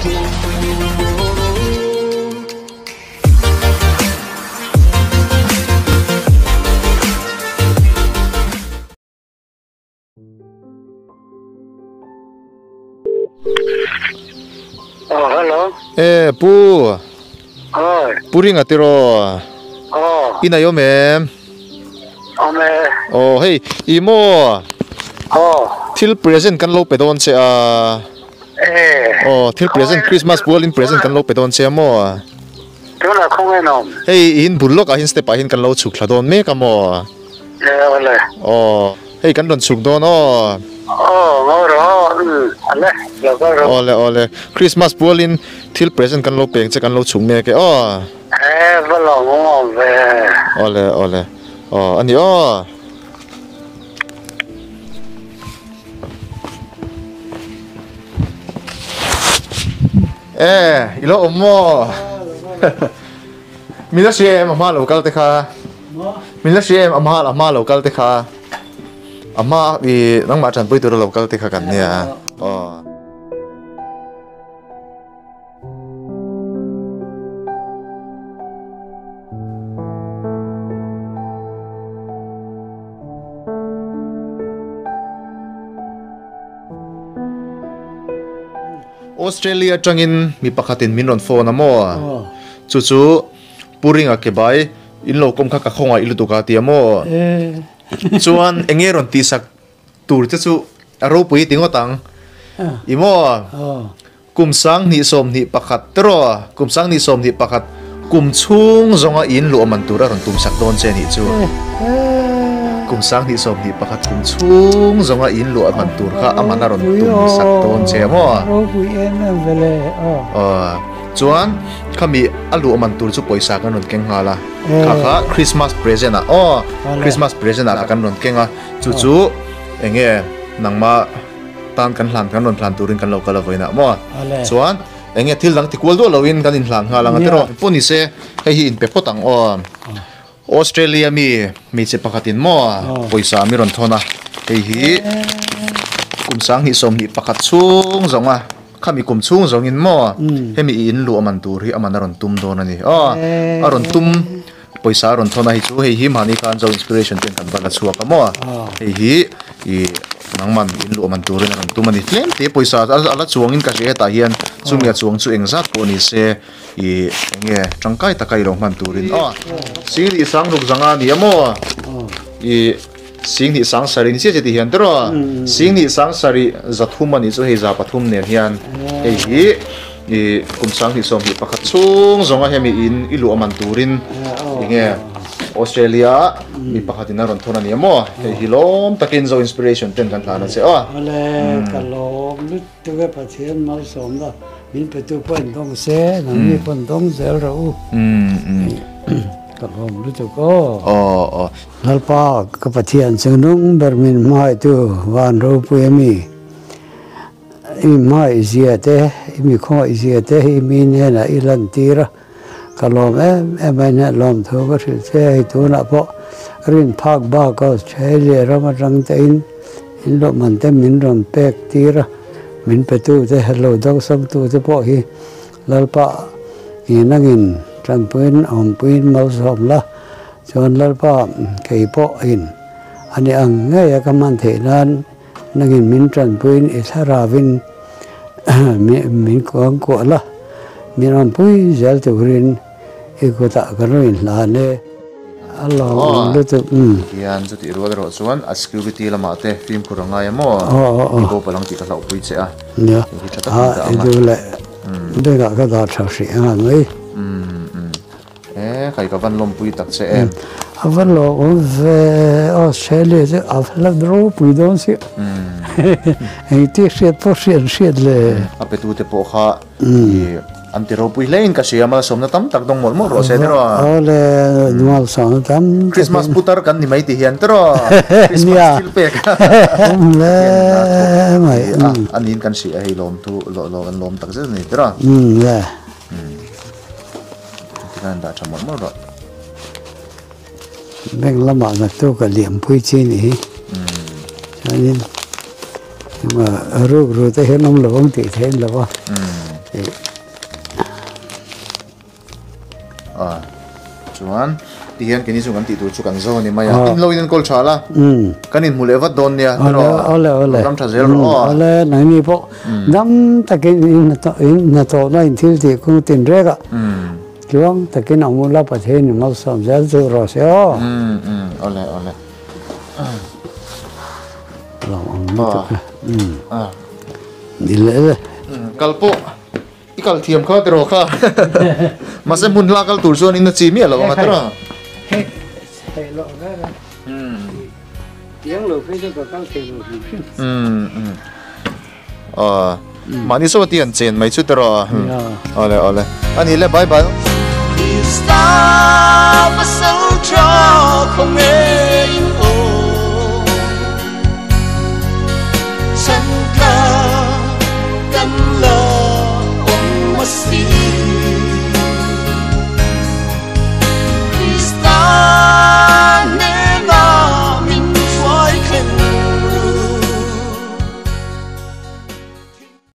Oh, hello. E pu. Oi. Pu ringa tiraw. Oh. In a awm em? Awm e. Oh, hei, i maw? Oh. Thil present kan lo pe dawn che a. E. Oh, thil present Christmas pualin present kan lo pe dawn che a maw? Tunah khawnge in awm? Hei, in bul lawkah hin step ah hin kan lo chhuk thla dawn mek a maw? E, awle. Aw, hei kan rawn chhuk dawn aw. Aw, ngawi rawh aw, umm, ale, lo kal rawh. Awle, awle, Christmas pualin thil present kan lo peng che kan lo chhuk mek e aw. E, va lawm awm awm ve. Awle, awle, aw, a ni aw. E, i lo awm maw? Min la hria em a hma lo kal te kha? Min la hria em a hma a hma lo kal te kha? A hma i nangmah tanpui tura lo kal te kha kan nia. Aw. Australia atangin mi pakhatin min rawn phone a maw? Chu chu Pu Ringa ke bai in lo kawm kha ka khawngaih lutuk a ti a maw? Chuan eng nge rawn tihsak tur che chu a ropui ti ngawt ang i maw? Kum 2021 teraw kum 2021 kum chhung zawnga in luah man tur a rawn tumsak dawn che nih chu. Kum 2021 kum chhung zawnga in luah man tur kha a man a rawn tumsak dawn che maw? Aw chuan khami a luah man tur chu pawisa kan rawn keng nghal a, kha kha Christmas present ah aw Christmas present ah kan rawn keng a, chu chu eng nge nangmah Tan kan hlan kan rawn hlan turin kan lo kal a vawiinah maw? Chuan eng nge thil dang ti kual duah loin kan inhlan nghal ang a tiraw? Pawh ni se hei hi inpe phawt ang aw. Australia mi hmeichhe pakhatin maw pawisa mi rawn thawn a, hei hi kum 2021 chhung zawng a, khami kum chhung zawngin maw hemi i inluah man tur hi a man a rawn tum dawn a ni aw. A rawn tum pawisa a rawn thawn a hei chu hei hi mahni khan Zo Inspiration ten kan va la chhuak a maw hei hi ih nangman in luah man turin a rawn tum a ni tlem te pawisa a la chuangin ka hria hetah hian chumi a chuang chu engzat pawh ni se ih eng nge tangkai taka i lo hman turin aw sing hnih sang ruk zanga a ni a maw ih sing hnih sang sarih ni chiah chiah tih hian tiraw sing hnih sang sarih zathum a nih chu hei za pathum nen hian hei hi. I kum 2021 chhung zawnga hemi in i luah man turin enge Australia mi pakhatin a rawn thawn a ni a maw? Hei hi lawm takin Zo Inspiration ten kan hlan a che aw. Awle ka lawm lutuk e Pathian malsawmna min petu pawh in dawng se nangni pawh in dawng zel rawh u ka lawm lutuk aw. Aw aw. Lalpa ka Pathian chu nung ber min hmaitu van ropui a mi. I hmaihzia te, i mi khawnghaihzia te hi mi hnenah i lantir a, ka lawm em em a, inah lawmthu ka hrilh che a, hei tunah pawh rin phak bak Australia ram atang te in in lawmman te min rawn pek tir a, min pe tu te, lo dawngsawm tu te pawh hi Lalpa nangin tanpuiin awmpuiin malsawm la, chuan Lalpa kei pawh in ani ang ngei a ka hman theih nan Nangin min tanpuiin i thlarauin min kuangkuah la, min awmpui zel turin i kutah ka rawn inhlan e. A lawmawm lutuk. Hian chutih rual erawh chuan a security lamah te fimkhur a ngai a maw? I bo palang tih ka hlauhpui che a. Nia, Hei hi tha tak in dah ang i a. duh leh bengah ka dah tha hrih ang mai. E, kai ka van lawmpui tak che em. A va lawmawm ve, Australia chu a va la ropui dawn si. Engti hriat pawh hriat an hriat le. A petu te pawh kha i an ti ropui hle in ka hria, malsawmna tam tak dawng mawlh mawlh rawh se tiraw. Awle, malsawmna tam tak. Christmas putar kan ni mai ti hian tiraw. Christmas thil pek. Awm hle mai. A niin kan hria hei lawmthu an lawm tak zet a ni tiraw. Le. Tikhan dah tha mawlh mawlh rawh. Bank lamah naktuk a liampui chi ni hi. Chuanin ruk ru te hian awm lo ang tih theih an lo a. A chuan tihian keini chu kan tih tur chu kan zo a ni mai a, in lo in enkawl tha la, kan inhmu leh vat dawn nia tiraw? Awle awle ram tha zel rawh aw. Awle nangni pawh dam takin in hnathawhna in thil tih kung tin rek a, tluang takin ang ula Pathian in malsawm zel chu rawh se aw. Awle awle. Lo ang lutuk a. Ni leh le. Kal pawh. I kal thiam kha tiraw kha. Mahse hmun hla kal tur chuan in a chi miah lo ang a tiraw. Hei hei lo reng a. Tiang lo phei chu ka kal thei lo hrim hrim. Aw mahni saw ti an chen mai chu tiraw. Awle awle. Ani le bye bye. Krista pasal tha khaw ngei.